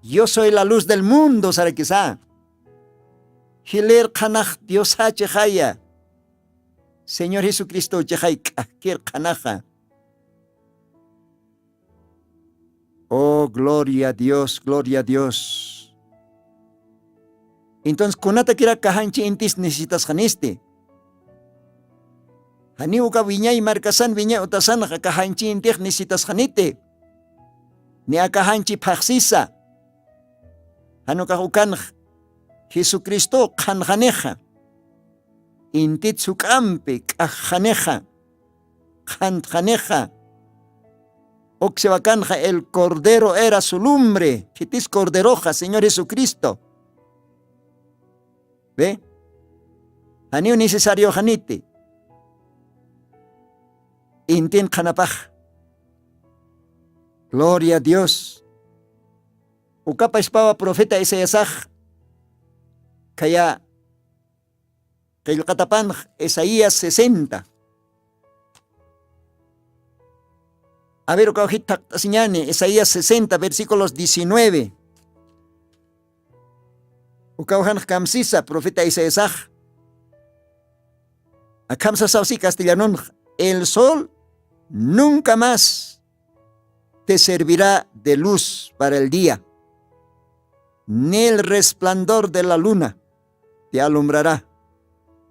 Yo soy la luz del mundo sarakisa. Jilïr qhanax diosa chixaya. Señor jesucristo chixay k'ajkïr qhanaxa. Oh gloria a dios gloria a dios. Entonces kunatakirak kaxanchi intis necesitasxanisti? Janiw uka wiñay markasan wiñay utasanax akaxanchi intix necesitasxaniti? Ni akaxanchi phaxsisa? Janukax ukanx jesucristow qhanxanixa. Intit suk'ampi k'axxanixa qhantxanixa. Uksiwakanxa el cordero era su lumbre, khitis corderoxa señor jesucristo. Ve, janiw necesarioxaniti intin qhanapax. Gloria a dios. Ukapaspawa profeta isaiasax khaya qillqatapanx isaías sesenta. A ver ukaw jit thaqt'asiñani isaías sesenta versículos diecinueve. Ukaw janx kamsisa profeta isaiasax. Akham sasaw si castellanunx, el sol nunca más te servirá de luz para el día, ni el resplandor de la luna te alumbrará,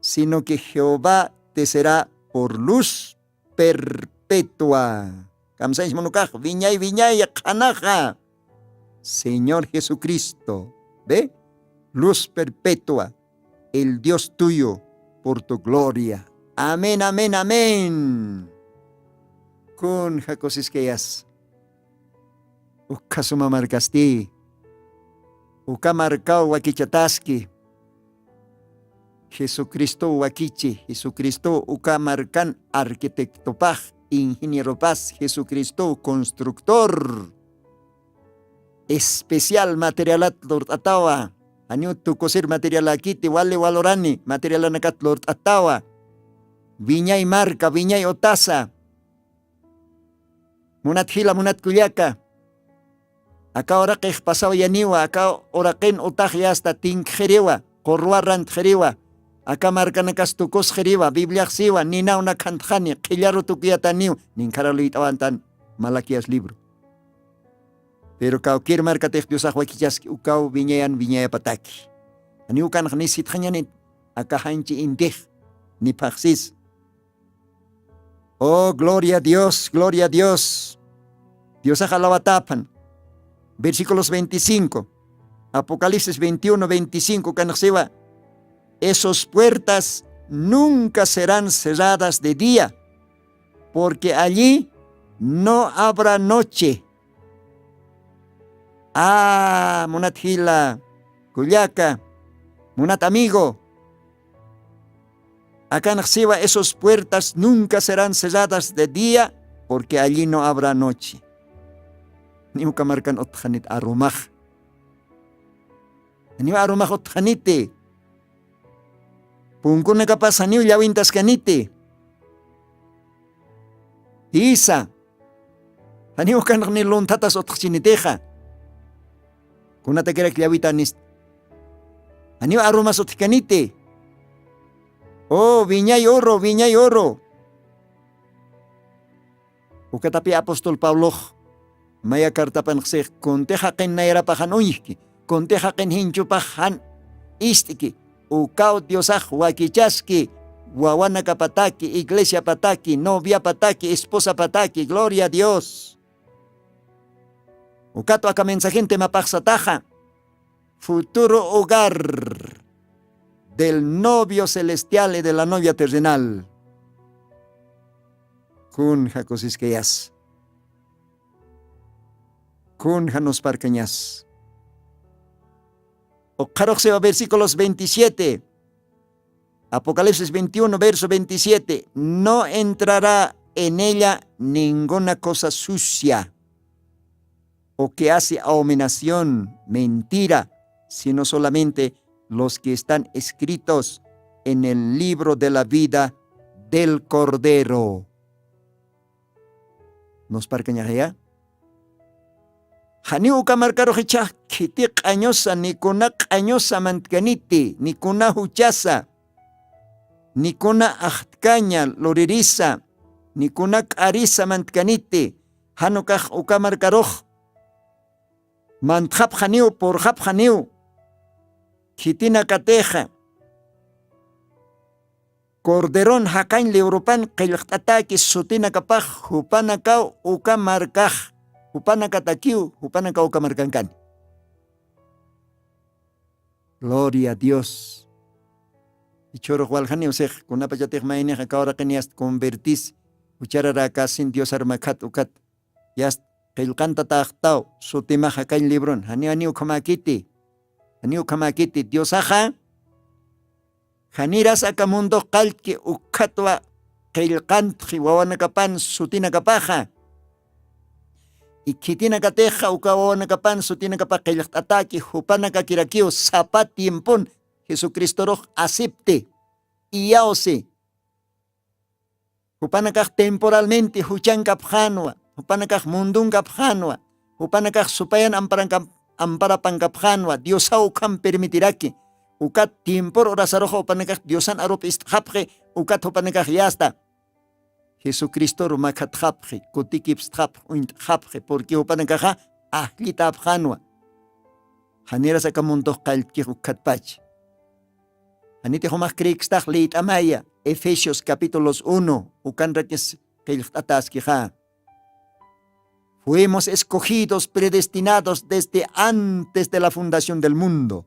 sino que jehová te será por luz perpetua. Kamsañsmanukax wiñay wiñay qhanaxa señor jesucristo. Ve, luz perpetua, el dios tuyo, por tu gloria. Amén amén amén. Kun jakusiskayas. Ukhasuma markasti uka markaw wakichataski. Jesucristow wakichi jesucristow uka markan arquitectopax ingenieropas jesucristow constructor. Especial materialat lurt'atawa. Janiw tukusir materialakiti wali walurani materialanakat lurt'atawa. Wiñay marka wiñay utasa. Munat jila munat kullaka. Aka uraqix pasawayaniwa aka uraqin utaxyasta tinkxiriwa qurwa rantxiriwa. Aka markanakas tukusxiriwa bibliaxsiwa ninaw nakhantxani qhillaru tukuyataniw. Ninkharaluyt'awantan malaquias libro. Pero kawkir markatix diosax wakichaski ukaw wiñayan wiñayapataki. Aniw kanx ni sitxañanit aka janchi intix ni phaxsis. Oh gloria a dios gloria a dios. Diosax alawataphan. Versículos veinticinco, apocalipsis veintiuno veinticinco kanxsiwa. Esos puertas nunca serán cerradas de día, porque allí no habrá noche. Ah munat jila kullaka, munat amigo, akanxsiwa esos puertas nunca serán cerradas de día, porque allí no habrá noche. Niw kamarkan utxanit arumax. Niw arumax utxaniti. Punkunakapas janiw llawintaskaniti. Jisa, janiw kanxni lunthatas utxchinitixa. Kunatakirak llawita nist? Janiw arumas utjkaniti. O wiñay uru wiñay uru. Ukatapi apostol pablox maya cartapanxsix kunti jaqin nayrapaxan uñjki, kunti jaqin jinchupax jan ist'ki. Ukaw diosax wakichaski wawanakapataki iglesiapataki noviapataki esposapataki gloria a dios. Ukatwa aka mensajen temapaxsataxa, futuro hogar del novio celestial y de la novia terrenal. Kun jakusiskayas? Kun janusparkañas? Uqharuxsiwa versículos veintisiete, apocalipsis veintiuno verso veintisiete, no entrará en ella ninguna cosa sucia, o que hace abominación, mentira, sino solamente los que están escritos en el libro de la vida del cordero. Nusparkañaxaya? Janiw uka markaruxichax khiti q'añusa ni kuna q'añusa mantkaniti ni kuna juchasa, ni kuna axtkaña luririsa, ni kuna k'arisa mantkaniti. Janukax uka markarux mantxapxaniw purxapxaniw. Khitinakatixa corderon jakañ liwrupan qillqt'ataki sutinakapax jupanakaw uka markax, jupanakatakiw jupanakaw uka markankani. Gloria a dios. Ichhurux waljaniw six kunapachatix maynix akawraqiniyast convertis, juchararäkasin diosar makhat ukat Yast qillqantataxtaw sutimax jakañ librun janiw janiw ukhamäkiti. Janiw ukhamäkiti diosaxa. Janiras aka mundox qalltki ukkhatwa qillqantxi wawanakapan sutinakapaxa. Ikhitinakatixa uka wawanakapan sutinakapa qillqt'ataki jupanakakirakiw sapa tiempon jesucristorux asipti iyawsi. Jupanakax temporalmenti juchankapxanwa jupanakax mundunkapxanwa. Jupanakax supayan amparapankapxanwa diosaw ukham permitiraki. Ukat tiempor urasarux jupanakax diosan arup ist'xapxi. Ukat jupanakax yasta jesucristoru makhatxapxi kutikipstxapx uñt'xapxi purqui jupanakaxa ajllitapxanwa. Janiras aka mundox qalltkix ukkhatpach. Janitix umax creekstax liyt'amaya efesios capítulos uno ukanrakis qillqt'ataskixa. Fuimos escogidos predestinados desde antes de la fundación del mundo.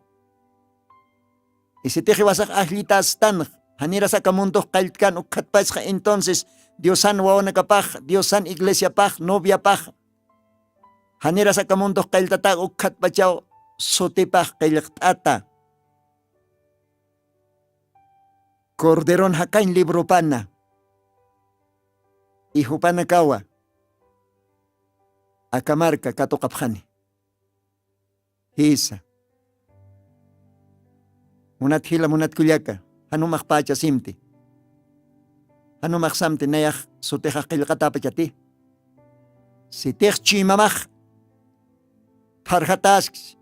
Isitix iwasax ajllitastanx janiras aka mundox qalltkan ukkhatpachxa entonces diosan wawanakapax diosan iglesiapax noviapax janiras aka mundox qalltatak ukkhatpachaw sutipax qillqt'ata. Corderon jakañ libropana ijupanakawa aka marka katuqapxani. Jisa. Munat jila munat kullaka janumaxpächa simti. Janumaxsamti nayax sutixax qillqatäpachati. Sitix chuymamax pharjataskch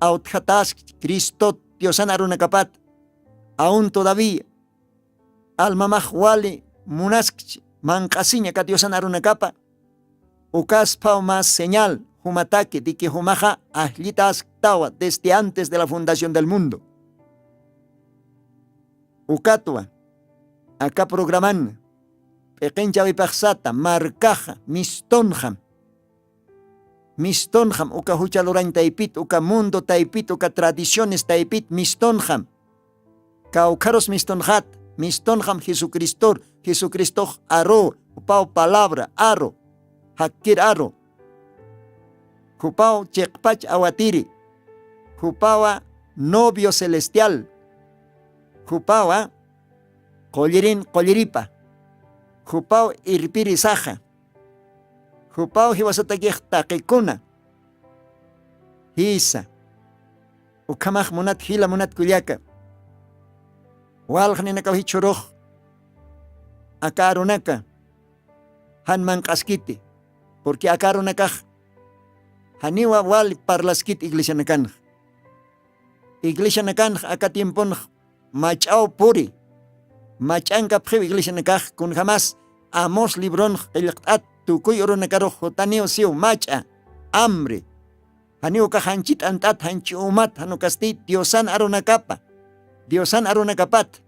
awtjataskch cristot diosan arunakapat aun todavía almamax wali munaskch manq'asiñ aka diosan arunakapa. Ukasphaw mä señal jumataki diki jumaxa ajllitasktawa desde antes de la fundación del mundo. Ukatwa aka programana p'iqinchawipaxsata markaxa mistunxam. Mistunxam uka jucha lurañ taypit uka mundo taypit uka tradiciones taypit mistunxam. Kawkharus mistunxat mistunxam jesucristor jesucristox aru jupaw palabra aru jakkir aru jupaw chiqpach awatiri jupawa novio celestial jupawa qullirin qulliripa jupaw irpirisaxa jupaw jiwasatakix taqikuna. Jisa. Ukhamax munat jila munat kullaka walxninakaw jichhurux aka arunaka jan manq'askiti. Purqui aka arunakax janiwa wali parlaskit iglesianakanx. Iglesianakanx aka tiemponx mach'aw puri mach'ankapxiw iglesianakax kunjamas amos libronx qillqt'at tukuy urunakarux jutaniw siw mach'a amri. Janiw ukax janchi t'ant'at janchi umat janukasti diosan arunakapa diosan arunakapat.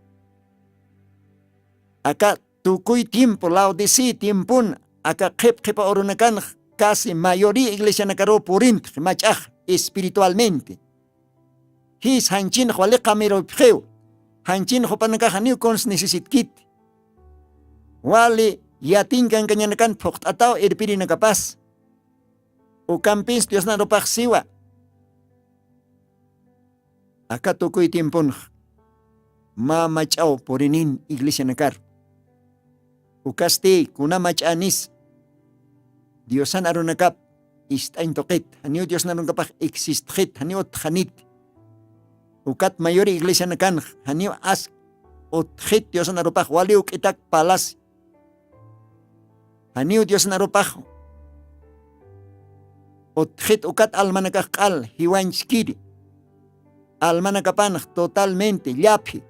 Aka tukuy tiempo laodicea tiempon aka qhip qhipa urunakanx casi mayoría iglesianakaruw purintxi mach'ax espiritualmente. Jis janchinx wali qamirupxiw janchinx jupanakax janiw kuns necesitkiti. Wali yatiñ kankañanakan phuqt'ataw irpirinakapas ukampins diosnarupax siwa. Aka tukuy tiemponx mä mach'aw purinin iglesianakar. Ukasti kuna mach'änis diosan arunakap ist'añ tuqit janiw diosan arunapax existxit janiw utxanit. Ukat mayuri iglesianakanx janiw ask utxit diosan arupax waliw k'itak palasi. Janiw diosnarupax utxit ukat almanakax q'al jiwañchkiri almanakapanx totalmente llaphi.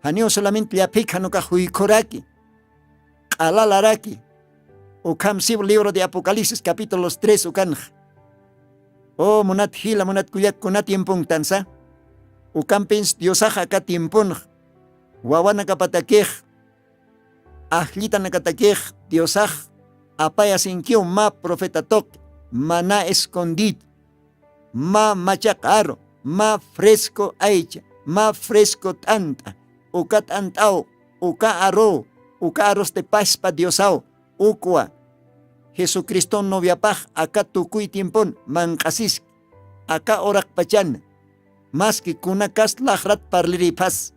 Janiw solamente llaphik janukax juykhuraki q'alalaraki. Ukham siw libro de apocalipsis capítulos tres ukanx. O munat jila munat kullak kuna tiemponktansa ukampins diosax aka tiemponx wawanakapatakix ajllitanakatakix diosax apayasinkiw mä profetatuq mana escondido mä machaq aru mä fresco aycha mä fresco t'ant'a uka t'ant'aw uka aruw uka arusti paspa diosaw ukwa Jesucriston noviapax aka tukuy tiempon manq'asiski. Aka uraqpachan maski kunakas laxrat parlirïphas,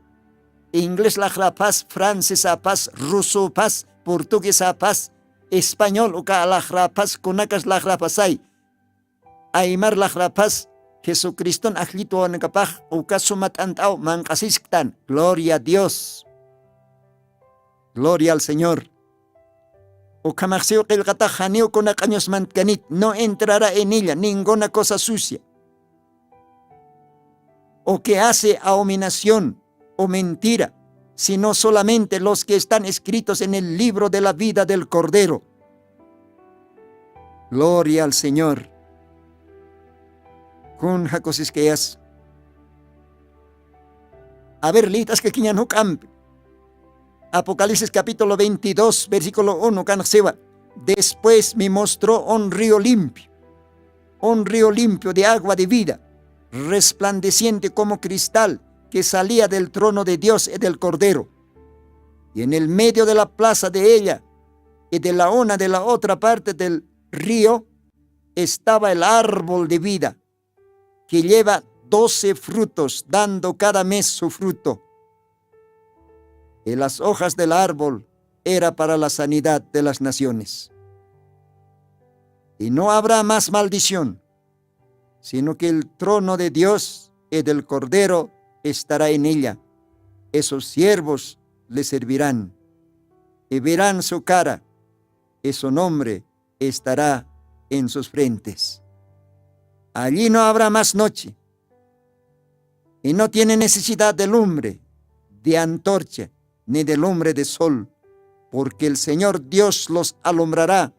inglés laxraphas, francesaphas, rusophas, portuguesaphas, español uka laxraphas, kunakas laxraphasay, aymar laxraphas, Jesucriston ajllit wawanakapax uka suma t'ant'aw manq'asisktan. Gloria a Dios. Gloria al Señor. Ukhamaxsiw qillqatax janiw kuna q'añusmantkanit, no entrará en ella ninguna cosa sucia, o que hace abominación o mentira, sino solamente los que están escritos en el libro de la vida del Cordero. Gloria al Señor. Kun jakusiskayas. A ver, lït'askakiñan juk'ampi. Apocalipsis capítulo veintidós, versículo uno, kanxsiwa. Después me mostró un río limpio, un río limpio de agua de vida, resplandeciente como cristal, que salía del trono de Dios y del Cordero. Y en el medio de la plaza de ella, y de la una de la otra parte del río, estaba el árbol de vida, que lleva doce frutos, dando cada mes su fruto. Y las hojas del árbol era para la sanidad de las naciones. Y no habrá más maldición, sino que el trono de Dios y del Cordero estará en ella. Esos siervos le servirán y verán su cara, y su nombre estará en sus frentes. Allí no habrá más noche, y no tiene necesidad de lumbre, de antorcha, ni de lumbre de sol, porque el Señor Dios los alumbrará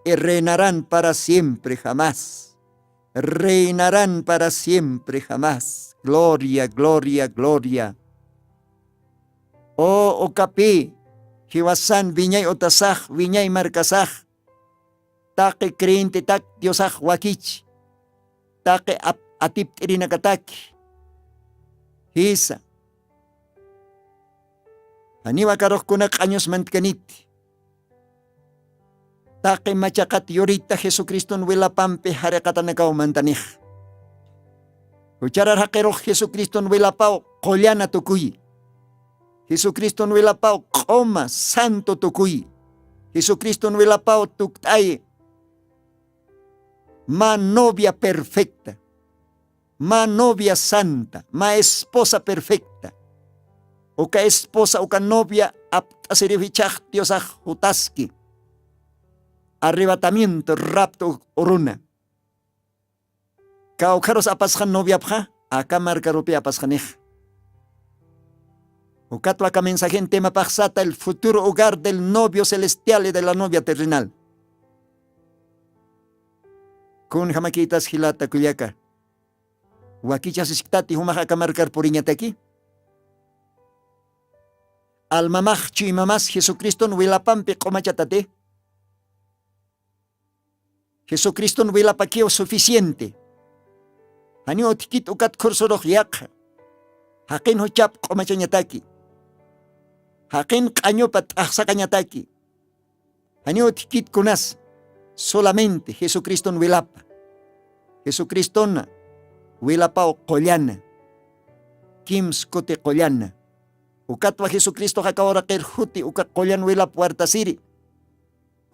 y reinarán para siempre jamás. Reinarán para siempre jamás. Gloria, gloria, gloria. O ukapi, jiwasan wiñay utasax, wiñay markasax, taqi creyentetak Diosax wakich, taqi ap-, atipt'irinakataki. Jisa. Janiw akarux kuna q'añusmantkaniti. Taqi machaqat yurita Jesucriston wilapampi jariqatanakaw mantanix. Jucharar jaqirux Jesucriston wilapaw qullana tukuyi. Jesucriston wilapaw q'uma santo tukuyi. Jesucriston wilapaw tukt'ayi. Mä novia perfecta, mä novia santa, mä esposa perfecta. Uka esposa, uka novia apt'asirïpxichhax Diosax jutaski. Arrebatamiento, rapto uruna. Kawkharus apasxan noviapxa, aka markarupi apasxanix. Ukatwa aka mensajen temapax sata el futuro hogar del novio celestial y de la novia terrenal. Kunjamakïtas jilata kullaka, wakichasisktati jumax aka markar puriñataki? Almamax chuymamas Jesucriston wilapampi q'umachatati. Jesucriston wilapakiw suficiente. Janiw utjkit ukat khursurux yaqha. Jaqin juchap q'umachañataki. Jaqin q'añupa t'axsaqañataki. Janiw utjkit kunas, solamente Jesucriston wilapa. Jesucristona wilapaw qullana. Kims kuti qullana. Ukatwa Jesucristox aka uraqir juti uka qullan wilap wartasiri.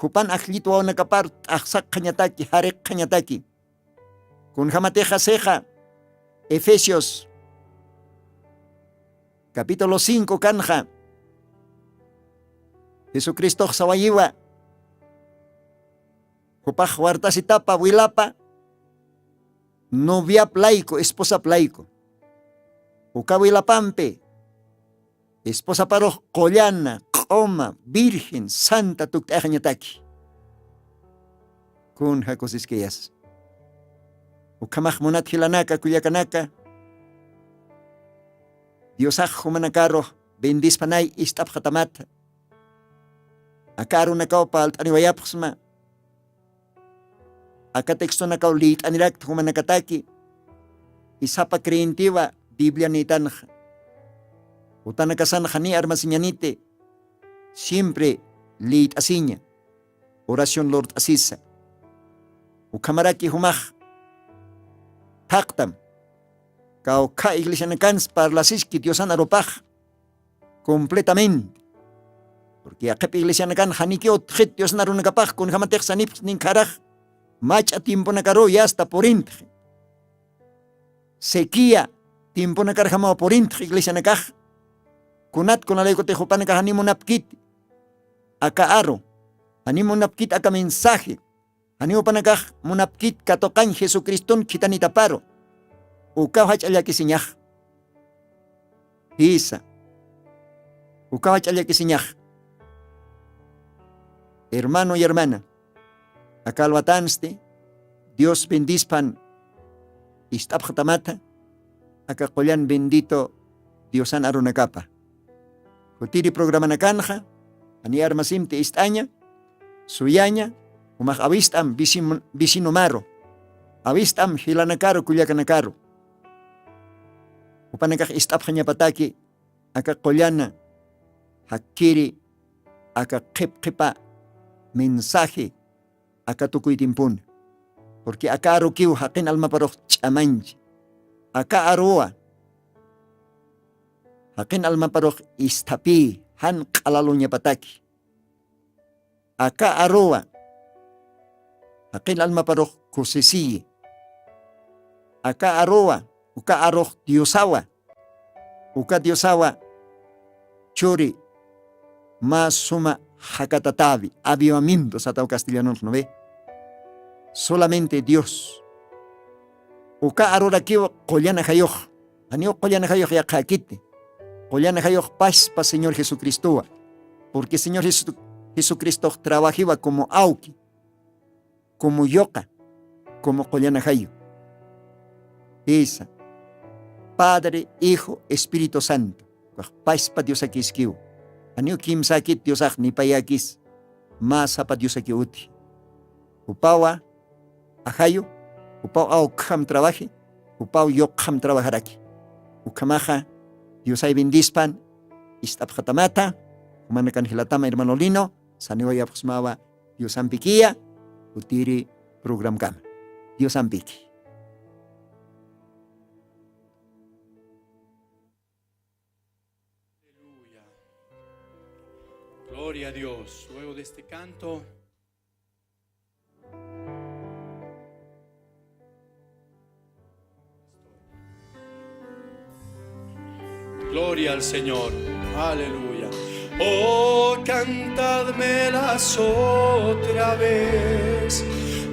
Jupan ajllit wawanakapar t'axsaqxañataki, jariqxañataki. Kunjamatix sixa Efesios capítulo cinco kanxa, Jesucristox sawayiwa, jupax wartasitapa wilapa noviap layku, esposap layku. Uka wilapampi esposaparux qullana, q'uma, virgen, santa tukt'ayaxañataki. Kunja kusiskayas. Ukhamax munat jilanaka, kullakanaka, Diosax jumanakarux bendispanay ist'apxatamata. Aka arunakaw parlt'aniwayapxsma. Aka textonakaw liyt'anirakta jumanakataki, y sapa creyentiwa Biblia niytanxa. Jutanakasanxa ni armasiñaniti, siempre liyt'asiña. oración lurt'asisa. Ukhamaraki jumax thaqtam, kawkha iglesianakans parlasiski Diosan arupax completamente. Porque yaqhip iglesianakan janikiw utjit Diosan arunakapax, kunjamatix sanipxsninkxarax mach'a tiemponakaruw yasta purintxi. Sequía tiemponakarjamaw purintxi iglesianakax. Kunat kunalaykutix jupanakax janiw munapkiti aka aru, janiw munapkiti aka mensaje, janiw jupanakax munapkiti katuqañ Jesucriston khithanitaparu. Ukaw jach'a llakisiñax. Jisa. Ukaw jach'a llakisiñax. Hermano y hermana, aka alwatansti Dios bendispan ist'apxatamata aka qullan bendito Diosan arunakapa. Jutiri programanakanxa jani armasimti ist'aña, suyaña, jumax awist'am visim-, vecinomaru, awist'am jilanakaru, kullakanakaru. Jupanakax ist'apxañapataki aka qullana, jakkiri aka qhip qhipa mensaje aka tukuy tiempona. Porque aka arukiw jaqin almaparux ch'amañchi. Aka aruwa jaqin almaparux isthapï, jan q'alaluñapataki. Aka aruwa jaqin almaparux kusisiyi. Aka aruwa, uka arux Diosawa. Uka Diosawa churi mä suma jakatatäwi, avivamiento sataw castellanonx, ¿no ve? Solamente Dios. Uka arurakiw qullan ajayux, janiw qullan ajayux yaqhakiti. Qullan ajayux paspa Señor Jesucristowa. Porque Señor Jesu-, Jesucristox trabajiwa como awki, como yuqa, como qullan ajayu. Jisa. Padre, Hijo, Espíritu Santo. Ukax paspa Diosakiskiw. Janiw kimsäkit Diosax, ni payäkis. Mä sapa Diosakiw utji. Jupawa ajayu, jupaw awkham trabaji, jupaw yuqxam trabajaraki. Ukhamaxa Diosay bendispan ist'apxatamata, jumanakan jilatama hermano Lino, saniwayapxsmawa Diosampikiya, utiri programkama. Diosampiki. Aleluya. Gloria a Dios. Luego de este canto, gloria al Señor. Aleluya. Oh, cantadmelas otra vez,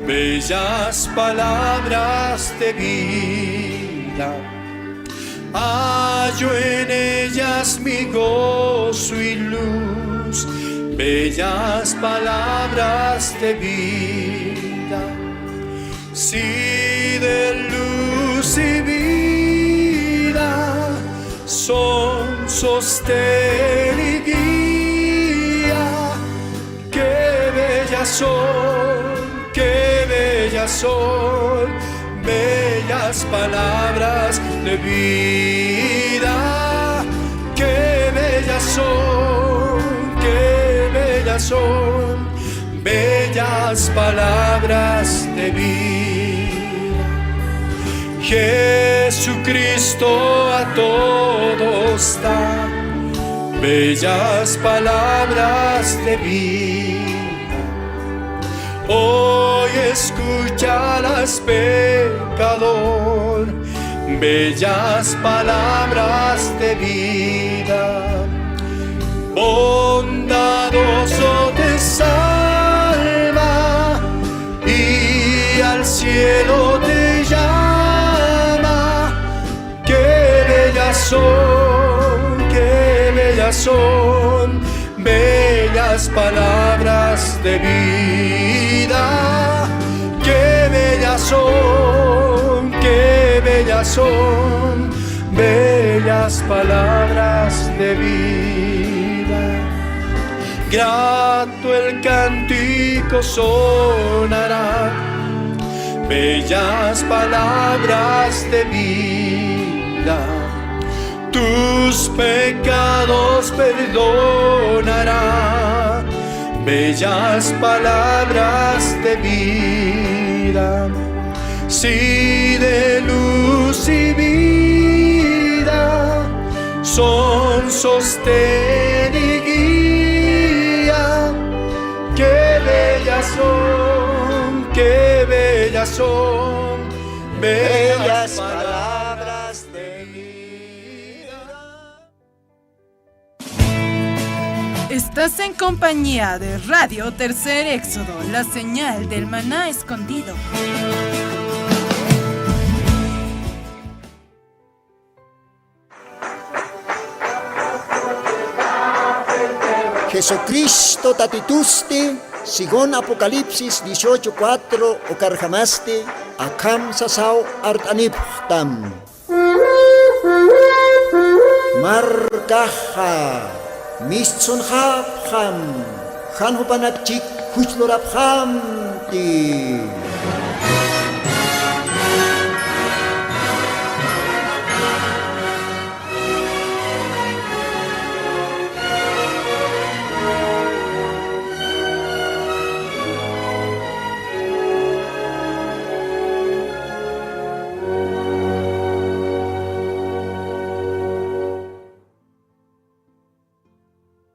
bellas palabras de vida. Hallo en ellas mi gozo y luz, bellas palabras de vida. Si de luz y vida son sostén y guía, qué bellas son, qué bellas son, bellas palabras de vida. Qué bellas son, qué bellas son, bellas palabras de vida. Jesucristo a todos da bellas palabras de vida. Hoy escúchalas, pecador, bellas palabras de vida. Bondadoso te salva y al cielo te llama. Qué bellas son, qué bellas son, bellas palabras de vida. Qué bellas son, qué bellas son, bellas palabras de vida. Grato el cántico sonará, bellas palabras de vida. Tus pecados perdonará, Bellas palabras de vida, sí, de luz y vida, son sostén y guía. Qué bellas son, qué bellas son, bellas palabras de vida. Estás en compañía de Radio Tercer Éxodo, la señal del maná escondido. Jesucristo Tatitusti, según Apocalipsis dieciocho cuatro, ukarjamasti, akham sasaw art'anipxtam. Markaxa mistsunxapxam, jan jupanakchik juch lurapxamti.